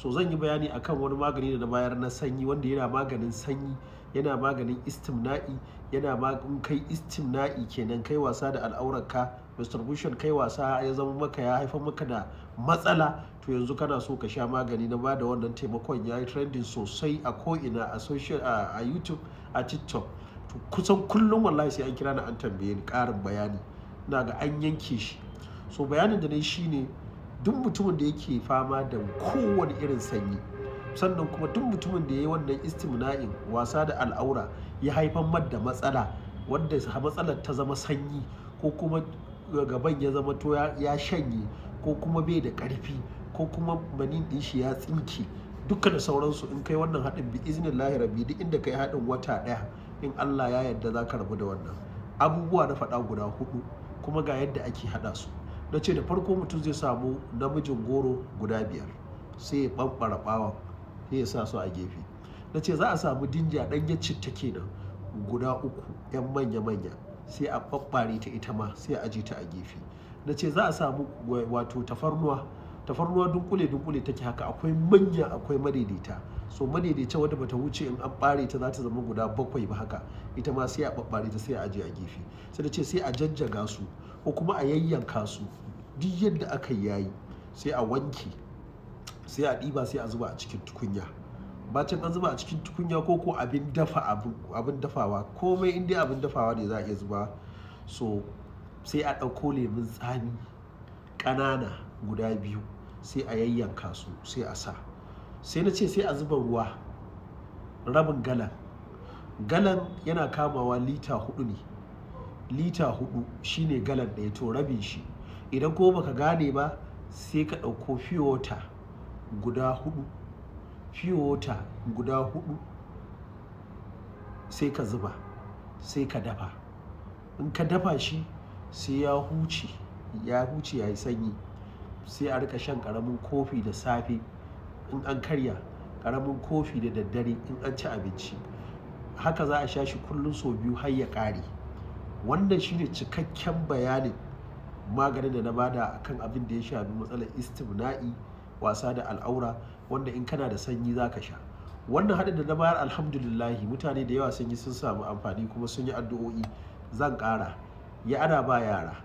So zan yi bayani akan wani magani da na bayar na sanyi, wanda yana maganin sanyi, yana maganin istimna'i, yana in kai istimna'i kenan, kai wasa da al'aurarka, masturbation, kai wasa ya zama maka, ya haifar maka da matsala. To yanzu kana so ka sha magani, na bada wannan taimakon, ya yi trending sosai a ko'ina, a social, a YouTube, a TikTok. To kusan kullum wallahi sai an kira ni an tambaye ni ƙarin bayani. Ina ga an yanke shi. So bayanin da na yi shine, duk mutumin da yake fama da kowane irin sanyi, sannan kuma duk mutumin da ya yi wannan istimna'in, wasa da al'aura, ya haifar mar da matsala, wanda matsalar ta zama sanyi, ko kuma gaban ya zama to ya shanye, ko kuma bai da ƙarfi, ko kuma manin ɗin shi ya tsinke, duka da sauransu, in kai wannan haɗin, bi iznillahi rabbi, duk inda kai haɗin wata ɗaya, in Allah ya yarda za ka rabu da wannan. Abubuwa na faɗa guda 4, kuma ga yadda ake haɗa su. Na ce da farko mutum zai samu namijin goro guda 5, sai ya ɓamɓara ɓawon, sai ya sa su a gefe. Na ce za a samu dinja, ɗanyen citta kenan, guda 3, 'yan manya-manya, sai a ɓaɓɓare ta ita ma, sai a aje ta a gefe. Na ce za a samu wato tafarnuwa. Tafarnuwa dunkule-dunkule take haka, akwai manya akwai madaidaita. So madaidaita wadda bata wuce in an ɓare ta za ta zama guda 7 ba haka, ita ma sai a ɓaɓɓare ta, sai a aje a gefe. Sai na ce sai a jajjaga su ko kuma a yayyanka su, duk yadda aka yi yayi, sai a wanke, sai a ɗiba, sai a zuba a cikin tukunya. Bacin an zuba a cikin tukunya ko abin dafa, abin dafawa, komai in dai abin dafawa ne za a iya zuba. So sai a ɗauko lemun tsami ƙanana guda 2, sai a yayyanka su, sai a sa. Sai na ce sai a zuba ruwa rabin galan. Galan yana kamawa lita 4 ne. Lita 4 shine galan ɗaya, to rabin shi. Idan ko baka gane ba, sai ka ɗauko pure water guda 4, pure water guda 4, sai ka zuba, sai ka dafa. In ka dafa shi sai ya huce, ya huce, ya yi sanyi, sai a rika shan ƙaramin kofi da safe in an karya, ƙaramin kofi da daddare in an ci abinci. Haka za a sha shi kullum sau 2 har ya ƙare. Wannan shine cikakken bayanin maganin da na bada akan abin da ya shafi matsalar istimna'i, wasa da al'aura, wanda in kana da sanyi za ka sha. Wannan haɗin da na bayar, alhamdulillahi, mutane da yawa sun yi, sun samu amfani kuma sun yi addu'o'i. Zan ƙara. Ya ana ba yara,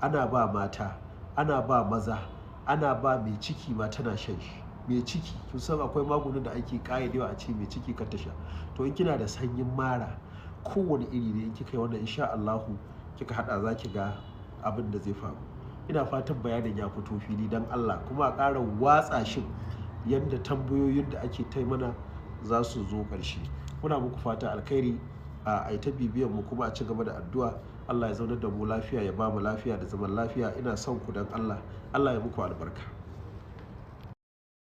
ana ba mata, ana ba maza, ana ba mai ciki ma tana shan shi. Mai ciki, kun san akwai magunan da ake ƙayyadewa a ce mai ciki kar ta sha. To in kina da sanyin mara kowane iri ne, in kika yi wannan, insha Allahu kika haɗa, za ki ga abin da zai faru. Ina fatan bayanin ya fito fili don Allah, kuma a ƙara watsa shi yadda tambayoyin da ake tai mana za su zo ƙarshe. Muna muku fata alkhairi, a ta bibiyan mu kuma a ci gaba da addu'a. Allah ya zaunar da mu lafiya, ya ba mu lafiya da zaman lafiya. Ina son ku don Allah. Allah ya muku albarka.